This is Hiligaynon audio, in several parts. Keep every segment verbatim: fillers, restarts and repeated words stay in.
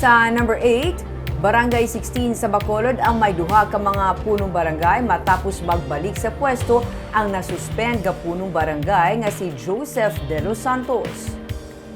Sa number eight, Barangay sixteen sa Bacolod ang may duha ka mga punong barangay matapos magbalik sa pwesto ang nasuspend nga punong barangay nga si Joseph De Los Santos.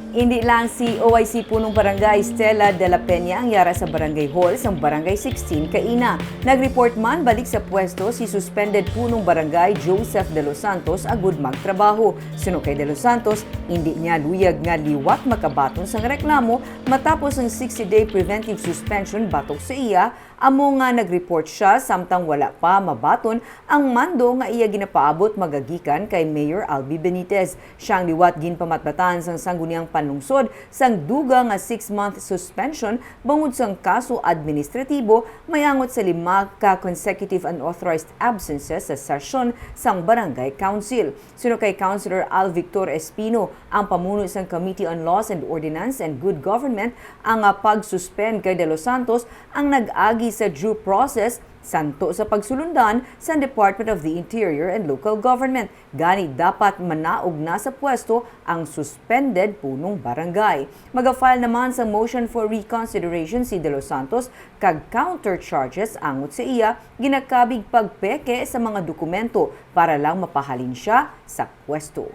Indi lang si O I C Punong Barangay Stella de la Peña ang yara sa Barangay Hall sang Barangay sixteen kaina. Nag-report man balik sa pwesto si suspended Punong Barangay Joseph De Los Santos agud magtrabaho. Suno kay De Los Santos, indi niya luyag nga liwat makabaton sang reklamo matapos ang sixty-day preventive suspension batok sa iya, amo nga nag-report siya samtang wala pa mabaton ang mando nga iya ginapaabot magagikan kay Mayor Albi Benitez. Siya ang liwat ginpamatbatan sang Sangguniang Panlungsod sang dugang nga six-month suspension bangod sang kaso administratibo may angot sa lima ka consecutive unauthorized absences sa sesyon sang Barangay Council. Suno kay Councilor Al Victor Espino, ang pamuno sang Committee on Laws and Ordinance and Good Government, ang, ah, pag-suspend kay De Los Santos ang nag-agi sa due process santo sa pagsulundan sa Department of the Interior and Local Government. Gani, dapat manaog na sa pwesto ang suspended punong barangay. Maga-file naman sa motion for reconsideration si De Los Santos kag counter charges angot sa iya ginakabig pagpeke sa mga dokumento para lang mapahalin siya sa pwesto.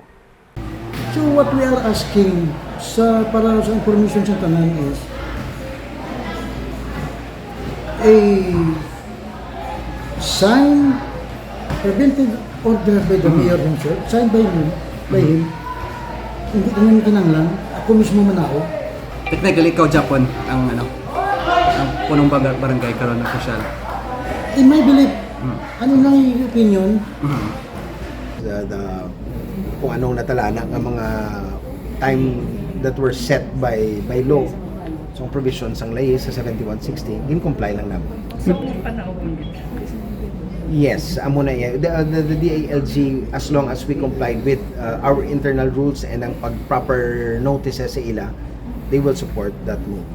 So what we are asking sa, para sa information sa tanan is a signed preventive order by the mayor himself, signed by him, by him. Hindi ko naman kinanglan, ako mismo manao. Technically, ikaw, Japon, ang ano, ang punong baga- barangay karon na official. In my belief, ano lang yung opinion, the, the, kung anong natalana nga mga time that were set by by law, so provision sang ley sa seventy-one sixty, gin-comply lang naman. Yes, amo na iya. The, the, the D I L G, as long as we complied with uh, our internal rules and ang pag proper notices sa ila, they will support that move.